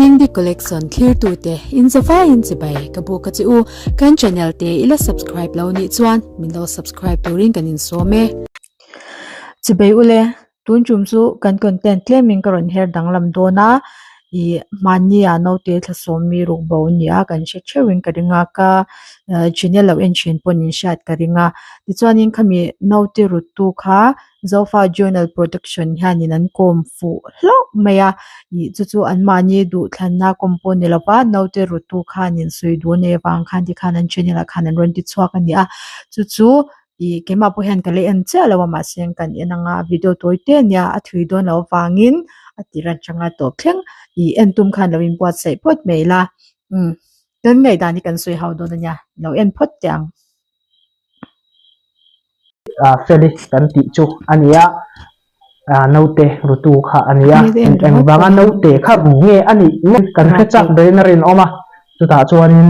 Dingdi Collection thlirtute in zavaiin chibai ka buk a che u. Kan channel te i la subscribe lo nih chuan min lo subscribe turin kan insawm e. Chibai ule, tun tum chu kan content tlemin ka rawn her danglam dawn a, ih hmanni ah naute thlasawm mi ruk bo a ni a, kan hre theuhin ka ring a, ka channel lo en thin pawh nin hriat ka ring a. Tichuanin khami naute ruttu kha Zofa Journal Production hianin an kawm fuh hlauh mai a, ih chu chu anmahni duhthlanna kawm pawh ni lova naute rutu khanin sawi duh nei avang khan tikhan an channel ah khan an rawn ti chhuak a ni a, chu chu ih keimah pawh hian ka la en chiah lo a mahse kan en anga video tawi te a nia a thui dawn loh avangin a tir atanga tawp thleng ih en tum khan lo inbuatsaih phawt mai la umm kan ngaihdan hi kan sawi ho dawn a nia lo en phawt teh ang. Feli kan tih chu a ni a, naute rutu kha a ni a, engvanga naute kha ru nge a nih ngawt kan hre chak berin a rinawm a, chutah chuanin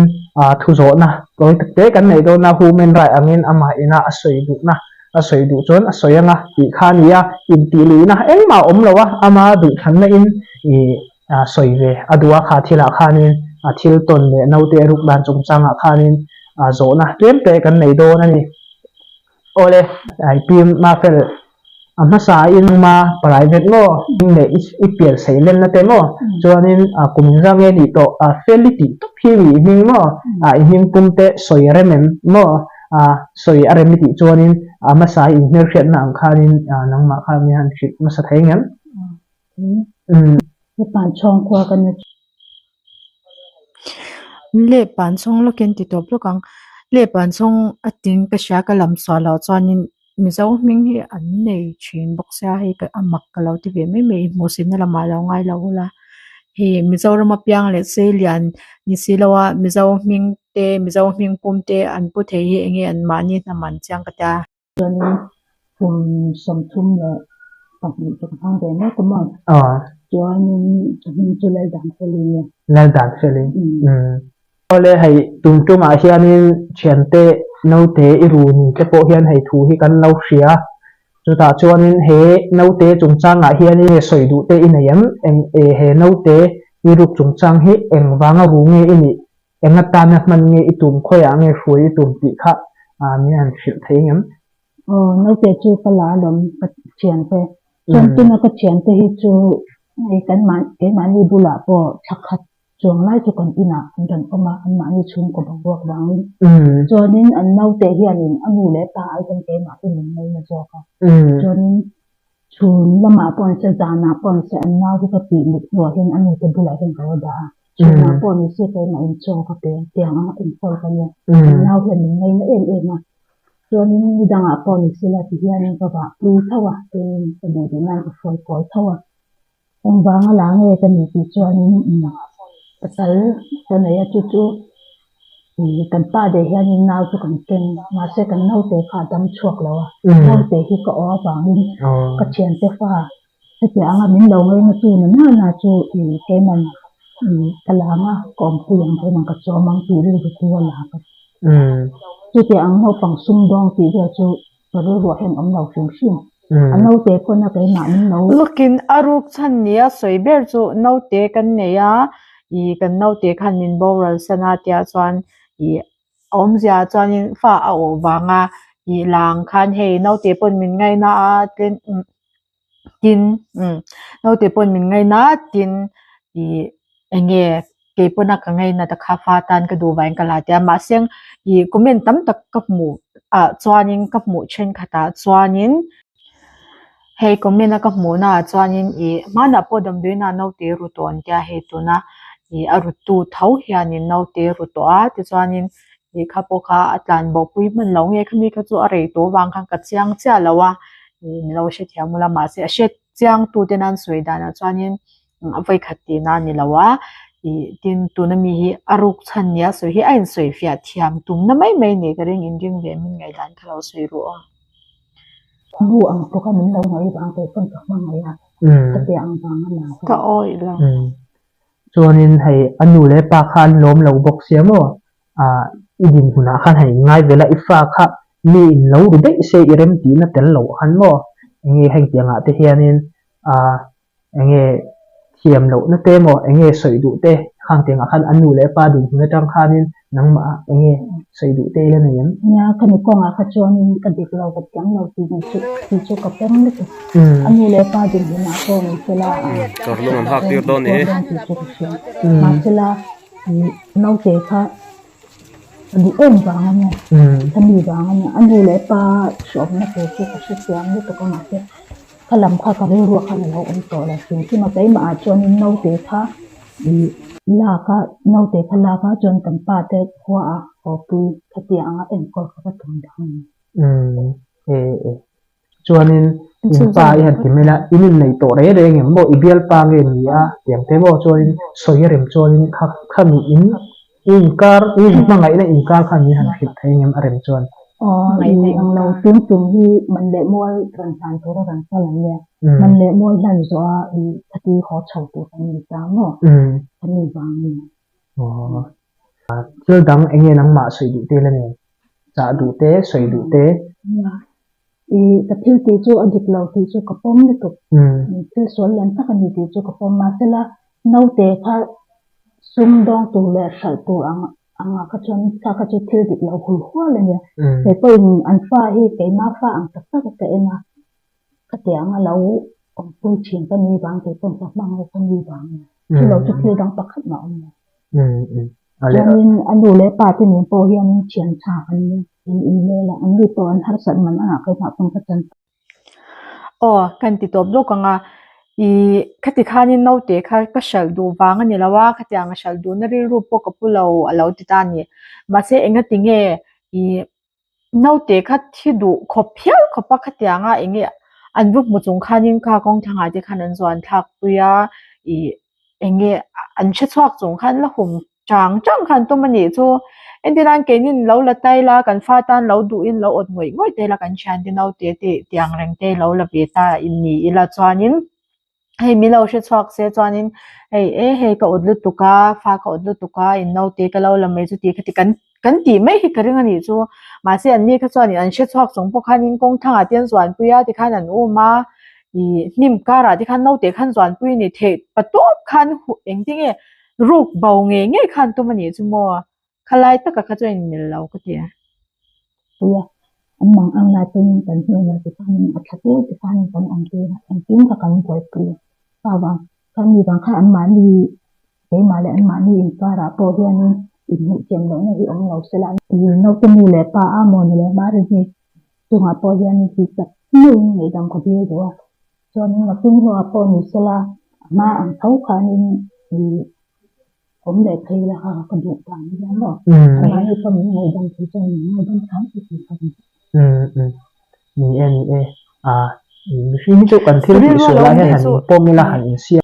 thu zawhna tawi tak te kan neih dawn a, human right angin amah ina a sawi duhna a sawi duh chuan a sawi anga tih kha a ni a, intih luihna engmah a awm lo a, ama duhthlanna in ih sawi ve a duh a, kha thilah khanin a thil tawn leh naute a ruk dan chungchangah khanin zawhna tlem te kan nei dawn a ni. Awle, I Pi Mafel, a hmasa in ma private maw leh i pian sei lenna te maw chuanin kum inzah nge nih tawh Feli tih tawp hi mi i hming maw i hming pum te sawi a rem em maw sawi a rem i tih chuanin a hmasa i inhmelhriatna ang khanin nangmah kha mi han hrilh hmasa thei ngem? Leh pan chhawng lawkin ti tawp lawk ang leh pan chhawng a ting ka hria ka lam suah loh chuanin mizo hming hi an nei thin bawk sia hei ka a mak ka lo ti ve mai mai hmuhsitna lamah lo ngai lo ula hei Mizoram a piang leh seilian ni si lo a mizo hming te mizo hming pum te an pu thei hi eng nge an mahni hnam an chiang ka tia. Chuanin kum 32 chu ka hmang ve mek a maw? Chuanin ka hming chu Laldanfeli a. Laldanfeli. Awle hei tum tumah hianin thiante naute i ru ni te pawh hian hei thu hi kan lo hria. Chutah chuanin he naute chungchangah hianin sawi duh te i nei em? Eng he naute i ruk chungchang hi engvanga ru nge i nih? Eng atana hman nge i tum, khawiah nge hruai i tum tih kha min han hrilh thei ngem? Aw, naute chu ka la alawm ka thiante. Chuan tuna ka thiante hi chu hei kan mah keimahni bulah pawh thla khat chuang lai chu kan inah an rawn awm a, anmahni chhungkaw boruak vangin. Chuanin an naute hianin a nu leh pa ai hian keimah hi min ngaina zawk a. Chuanin chhun lamah pawh ni se zanah pawh ni se an nau hi ka tih mut hnuah hian a nute bulah hian ka lo dah a. Chhunah pawh ni se keimah in chaw ka pe tiang anga enkawl ka nia. Kan nau hian min ngaina em em a. Chuanin ni dangah pawh ni se la ti hianin ka vah pui tho a, tin ka duh duh nan ka hruai kawi tho a. Engvanga la nge ka ni tih chuanin pasal ka nei a chu chu kan pa deh hianin nau chu kan keng mahse kan naute kha a dam chhuak lo a. Naute hi ka aw avangin ka thiante fa Hetiang anga min lo ngaina tu na na na chu i keiman i ka lang a, ka awmpui ang keiman ka chawm ang tih rilru chu a lang a. Chutiang ang naupang sumdawng tih vel chu ka rilruah hian awm lo hrim hrim. A naute pawn a keimah min lo. Lawkin a ruk chhan nia sawi ber chu naute kan nei a, i kan naute khan min boral san a tia chuan i a awmzia chuanin fa a awh vanga i lang khan hei naute pawn min ngaina a tin. Tin, umm, naute pawn min ngaina a, tin, ih eng nge kei pawna ka ngaina ta kha fa tan ka duh vangin ka la ti a, mahse ih comment tam tak ka hmuh ah chuanin ka hmuh thenkhatah chuanin hei comment a ka hmuh naah chuanin ih hmanah pawh damdawiinah naute ru tawh an tia hei tuna ih a rutu tho hianin naute ru tawh a tichuanin ih kha pawh kha a tlan bo pui hman lo nge khami kha chu a rei tawh vang khan ka chiang chiah lo a ih ni lo hrethiam ula mahse a hre chiang tu te nan sawi danah chuanin a vawi khat tihna a ni lo a ih tin tuna mi hi a ruk chhan nia sawi hi a insawi fiah thiam tumna mai mai ni ka ring inring ve min ngaihdan kha lo sawi ruh a. Bu ang tluk a min lo ngaih vang teh pawn ka hmangaih a ka ti ang vang a la ka awih lo. Chuanin hei a nu leh pa kha an lawm lo bawk sia maw? Ah, i dinhmunah khan hei ngai ve la, i fa kha mi in lo ru daih se i rem tihna tel loh khan maw? Enge hengtiangah te hianin ah enge thiam lohna te emaw eng nge sawi duh te khang tiangah khan an nu leh pa dinhmun atang khanin nangmah ah eng nge sawi duh te ila nei em? Nia, ka nu kawngah kha chuanin ka dik lo, ka thiam lo tih ni chu tih chu ka pawm lutuk. A nu leh pa dinhmunah pawh ni sela a Kawrlung an hak tir dawn ni. dawn tih chu ka hria. Mahsela naute kha ka duh em vang a nia, ka mi vang a nia. A nu leh pa hreawmna tur chu ka hrethiam lutuk a mahse Kha lam kha ka rilruah khan a lo awm tawh lo hrim hrim a, keimah ah chuanin naute kha ih lak a, naute kha lak a chuan kan pa te khua ah haw-pui khatiang anga enkawl kha ka tum dang a ni. Umm e e chuanin in pa i han ti mai la, in innei tawh reng reng em maw i bialpa nge ni a tiang te maw chuanin sawi a rem chuanin kha kha mi in I inkar, i hmangaihna inkar khan min han hrilh thei ngem a rem chuan? Aw, i ang lo tum tum hi man leh mual rawn hlan tura rawn kal an nia. Man leh mual hlan zawh a i khati haw chho tur kan ni ta maw? Ka ni vang a ni. Aw, thil dang eng nge nangmah sawi duh te la nen? Chah duh te, sawi duh te? Nia, i ka thil tih chu a dik lo tih chu ka pawm lutuk. Thil sual lian tak a ni tih chu ka pawm. Mahsela Naute kha sum dawng tur leh hralh tur ang anga kha chuan kha kha chu thil dik lo hul hual a nia. Kei pawhin an fa hi keima fa ang tak tak a ka en a, khatiang a lo awmpui thin ka ni vang kei pawhin ka hmang lo ka ni vang a nia. Chu lo chu thil dang pakhat mah a awm lo. Chuanin a nu leh pa te nen pawh hian thian tha an nia, in inlel a, an ni pawh an harsat man a keimah pawn ka chan. Aw, kan ti tawp lawk ang a, ih khati khanin naute kha ka hralh duh vang a ni lo a, khatiang a hralh duhna rilru pawh ka pu lo a lo ti ta a ni. Mahse engati nge ih naute kha thi duh khawp phial khawp a khatiang a enge an va hmu chung khanin kha kawng thlangah te khan an zuan thlak pui a, ih enge an hre chhuak chung khan la hum Chang chang khan tum a nih chu. Entirnan keinin lo la tai la, kan fa tan lo duhin lo awt ngawih ngawih te la kan thiante naute te tiang reng te lo la ve ta in ni ila chuanin hei min lo hre chhuak se chuanin hei e hei ka awt lutuk a, fa ka awt lutuk a, in naute ka lo la mai chu tih kha ti kan kan tih mai hi ka ring a nih chu. Mahse an ni kha chuanin an hre chhuak chung pawh khanin kawng thangah te an zuanpui a tikhan an um a, ih hnim karah te khan naute khan zuanpui a ni theih patawp khan engtinge Ruk bo ngei ngei khan tum a nih chu maw? Khalai taka kha chuan inmil lo ka ti a. Puia, an mang ang lai pawhin kan hnenah tikhanin a tha zel tikhanin kan awm tir a, engkim kha kan buaipui a. Kha vang, kha mi vang kha anmahni, keimah leh anmahni inkarah pawh hianin inhmuhthiam lohna hi awm lo sela. Naute nu leh pa a maw ni leh hmar hi chungah pawh hianin tih tak meuhin ngaihdam ka dil duh a. Chuanin nakin hnuah pawh ni sela a hma ang tho khanin ih awm leh phei la kha ka duh ta ni hian maw mahni pawh min ngaihdam thei chuan min ngaidam thiam thei tih ka ring. Ni e ni e a mihring hi chu kan thil tih sual lai hian han inpawm ila han insiam.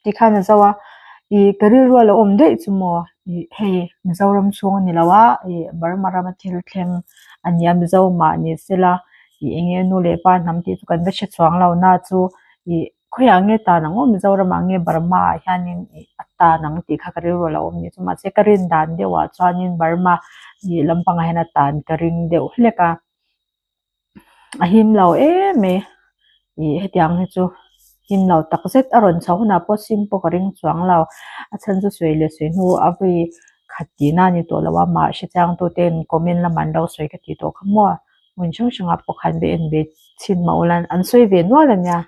Tikhan a zo a ih ka rilru a lo awm daih chu maw ih hei Mizoram chhung a ni lo a ih Burma rama thil thleng a nia Mizo mah ni sela ih eng nge nu leh pa hnam tih chu kan va hre chuang lo na chu ih khawiah nge tan ang aw Mizoramah nge Burma ah hianin ih a tan ang tih kha ka rilru a lo awm ni chu mahse ka rin dan deuhah chuanin Burma ih lampangah hian a tan ka ring deuh hlek a a him lo em mai ih hetiang hi chu him lo tak zet a rawn chho hunah pawh sim pawh ka ring chuang lo a chhan chu sawi leh sawi hnu a vawi khat tihna a ni tawh lo a mah hre chiang tu ten comment lamah an lo sawi ka tih tawh kha maw hmun hrang hrangah pawh khan va en ve chhin mah ula an sawi ve nual a nia.